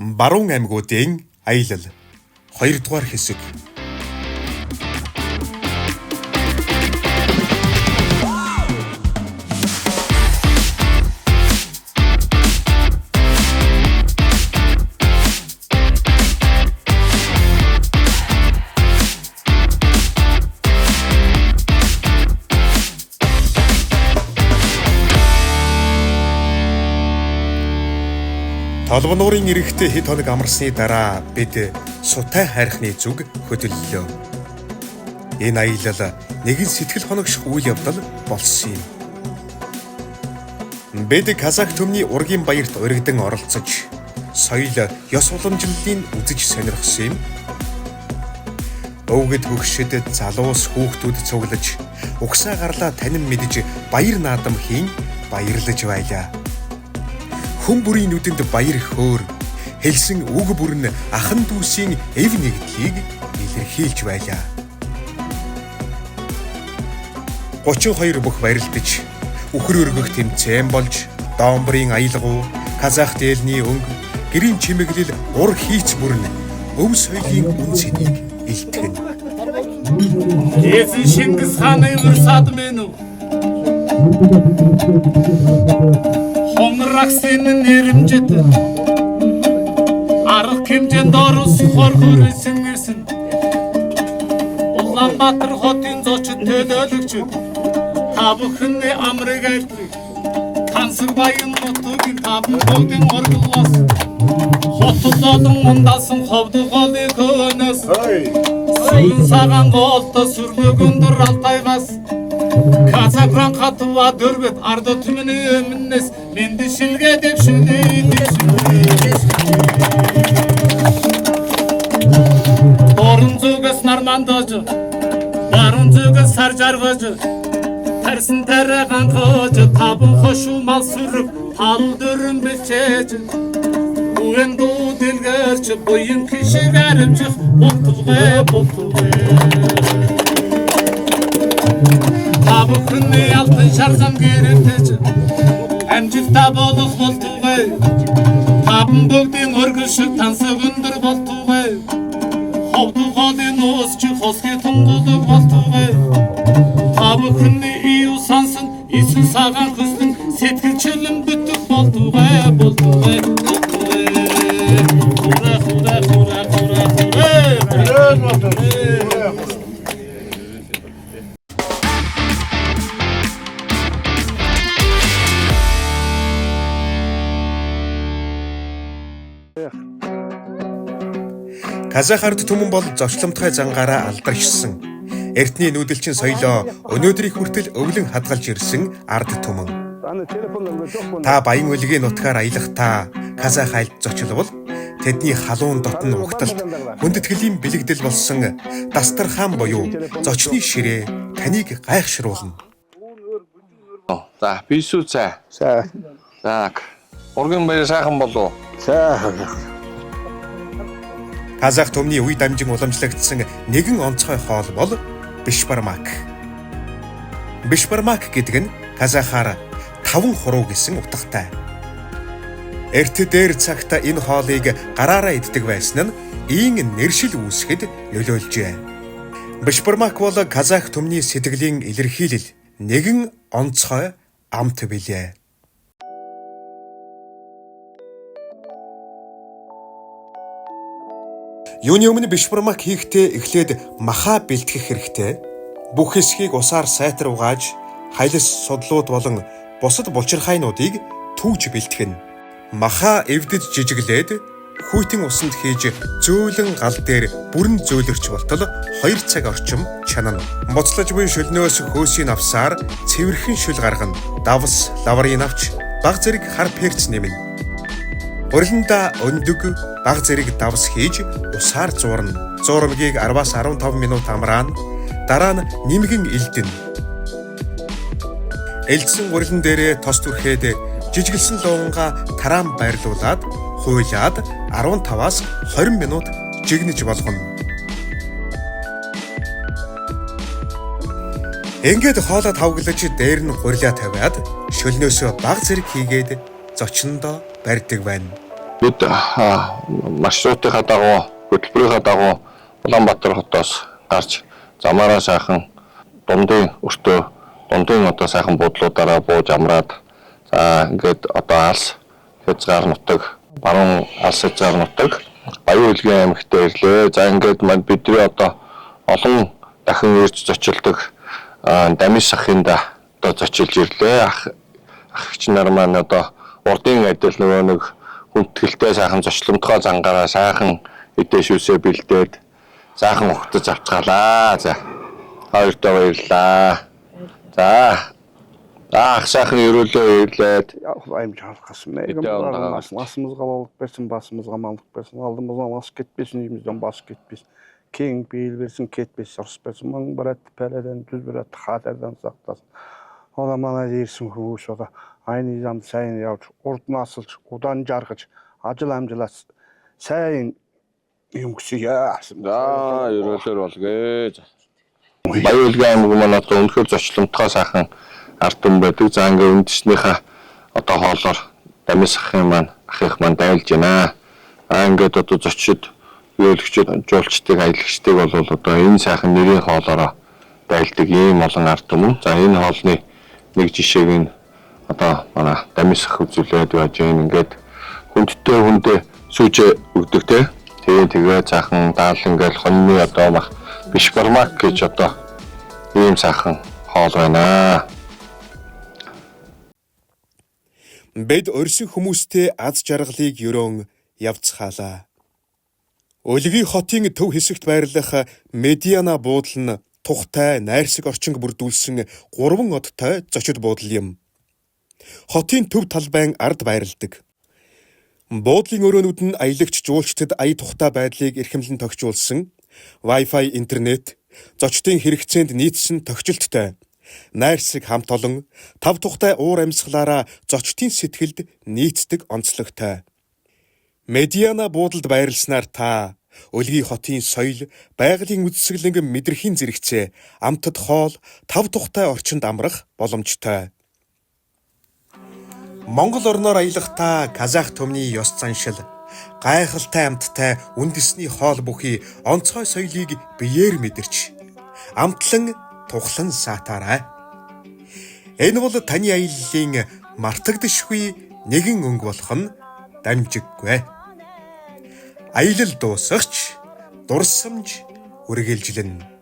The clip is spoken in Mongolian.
Баруун аймагуудын аялал 2 дугаар хэсэг. Толбонуурын эрэхт хэд хоног амарсны дараа бид Сутай хайрхны зүг хөдөллөө. Энэ аялал нэгэн сэтгэл хоногших үйл явдал болсон юм. Бид Казах төмний ургийн баярт уригдан оролцож, соёл, ёс уламжлалыг үзэж сонирхсон юм. Өвгөд хөгшөд залуус хүүхдүүд цуглаж, угсаа гарлаа танин мэдж баяр наадам хийн баярлаж байлаа. Хүн бүрийн нүдэнд баяр хөөр, хэлсэн үг бүр нь ахан дүүсийн эв нэгдлийг илэрхийлж байлаа. 32 бүх барилдаж, үхэр өргөх тэмцээн болж, Домбрын аялгау, Казах дээлний өнгө, гэрийн чимэглэл ур хийц бүр нь өв соёлын үн цэнийг илтгэнэ. Эзэн Шингис хааны урсаад минь Хонгораксын нэрэмжит арга хэмжээнд орос хор хөрсөн ирсэн Улаанбаатар хотын зочин төлөөлөгч та бүхний амрыг айлтгая. Тансаг баян нутгийн таван бүгдийн оргилоос хотол олон ундалсан ховд голын көөнөөс сүрэн сагаан голтой сүрлэг өндөр алтайгаас Казахран хатва дөрбөт арда түмний өмнөөс мэнд шилгээ дэвшүүлээ дэвшүүлээ. Дорн зүгээс нармандаж, баруун зүгээс сар жаргаж, тарсан тарай ганхаж, таван хошуу мал сүрэг тал дөрөн бэлчээж, үэн дүү дэлгэрч буян хишиг аримчих болтугай болтугай. Та бүхний алтан шар зам гэрэтэж амжилтаа болох болтугай. Таван бүгдийн өргөл шиг тансаг өндөр болтугай. Ховд голын нуус чи хосгийн тунгалаг болтугай. Та бүхний ию сансан исэн сагаан хүснэн сэтгэл чөлөн бүтэх болтугай болтугай болтугай. Хура хура хура хура хура. Казах ард түмэн бол зочломтгой зангаараа алдаршсан. Эртний нүүдэлчин соёлоо өнөөдрийг хүртэл өвлөн хадгалж ирсэн ард түмэн. Та Баян улгийн нутгаар аялахдаа Казах айлд зочилбол тэдний халуун дотн угталт хүндэтгэлийн бэлэгдэл болсон дастархан буюу зочны ширээ таныг гайхшруулна. За, бисүү цай. За. За. Ургийн баяр сайхан болов. Сайхан. Казах түмний үе дамжин уламжлагдсан нэгэн онцгой хоол бол бишбармак. Бишбармак гэдэг нь казахаар таван хуруу гэсэн утгатай. Эрт дээр цагт энэ хоолыг гараараа иддэг байсан нь ийн нэршил үүсгэхэд нөлөөлжээ. Бишбармак бол казах түмний сэтгэлийн илэрхийлэл нэгэн онцгой амт билээ. Юуны өмнө бишбармак хийхдээ эхлээд махаа бэлтгэх хэрэгтэй. Бүх хэсгийг усаар сайтар угааж, хайлс судлууд болон бусад булчирхайнуудыг түүж бэлтгэнэ. Махаа эвдэж жижиглээд хүйтэн усанд хийж зөөлөн гал дээр бүрэн зөөлөрч болтол 2 цаг орчим чанана. Буцлаж буй шөлнөөс хөөсийг авсаар цэвэрхэн шөл гаргана. Давс, лаврын авч, баг зэрэг хар перц нэмнэ. Уриландаа өндөг, баг зэрэг давс хийж усаар зуурна. Зуурамгийг 10-аас 15 минут амраана. Дараа нь нимгэн элдэнэ. Элдсэн гурилан дээрээ тос түрхээд жижиглсэн луунгаа тараан байрлуулад хуйлаад 15-аас 20 минут жигнэж болгоно. Ингээд хоолой тавглаж дээр нь гурилаа тавиад шөлнөөсөө баг зэрэг хийгээд зочиндоо барьдаг байна. Бид маршрутынхаа дагуу, хөтөлбөрийнхаа дагуу Улаанбаатар хотоос гарч замаараа сайхан дундын өртөө, дундын одоо сайхан буудлуудаараа бууж амраад за ингээд одоо алс хязгаар нутаг, баруун алс хязгаар нутаг Баян-Өлгий аймагт ирлээ. За ингээд мань бидний одоо олон дахин ирж зочилдог Дамис сахинда одоо зочилж ирлээ. Ах эгч нар маань одоо урдын адил нөгөө нэг хүндэтгэлтэй сайхан зочломтгой зангаараа сайхан эдээ шүүсээ бэлдээд сайхан угтаж авцгаалаа. За хоёртоо баярлалаа. За ах сайхан ерөөлөө ирлээд Құдайым жарылқасын. Өте аллаға. Асымызға балалық берсін, басымызға амандық берсін, алдымыздан ас кетпесін, үйімізден бас кетпесін. Кең пейіл берсін, кетпес, ырыс берсін, мың бір атты пәледен, жүз бір атты қатерден сақтасын. Ода мана дерсін күш, ода ай низамды сайын явж, урд насылж, удан жаргаж, ажил амжилаас сайн юм хүсье. За ерөөлөөр болгоё. Баян-Өлгий аймаг маань одоо үнэхээр зочломтгой сайхан ард түмэн байдаг. За ингээ үндэснийхээ одоо хоолоор Дамис ахын маань ах их маань дайлж байна. Аа ингээд одоо зочид ерөөлөгчд, жуулчдыг, аялагчдыг бол одоо энэ сайхан нэрийн хоолоороо дайлдаг ийм олон ард түмэн. За энэ хоолны нэг жишээг нь одоо манай Дамис ах үзүүлээд байж гин ингээд хүндтэй хүндээ сүүжээ өгдөг те. Тэгээ тэгээ сайхан даал ингээл хоньны одоо мах бишбармак гэж одоо ийм сайхан хоол байна. Бид орьсон хүмүүстэй аз жаргалыг өрөөн явцгаалаа. Өлгий хотын төв хэсэгт байрлах Медиана буудал нь тухтай найрсаг орчинг бүрдүүлсэн 3 одтой зочид буудал юм. Хотын төв талбайн ард байрладаг. Буудлын өрөөнүүд нь аялагч жуулчдад ая тухтай байдлыг эрхэмлэн тохижуулсан Wi-Fi интернет, зочдын хэрэгцээнд нийцсэн тохижилттой найрсаг хамт олон тав тухтай уур амьсгалаараа зочдын сэтгэлд нийцдэг онцлогтой. Медиана буудалд байрласнаар та Өлгий хотын соёл, байгалийн үзэсгэлэнг мэдрэхийн зэрэгцээ амтад хоол, тав тухтай орчинд амрах боломжтой. Монгол орноор аялахдаа Казах түмний ёс заншил, гайхалтай амттай үндэсний хоол бүхий онцгой соёлыг биеэр мэдэрч амтлан тухлан саатаарай. Энэ бол таны аяллын мартагдашгүй нэгэн өнгө болох нь дамжиггүй. Аялал дуусах ч дурсамж үргэлжлэнэ.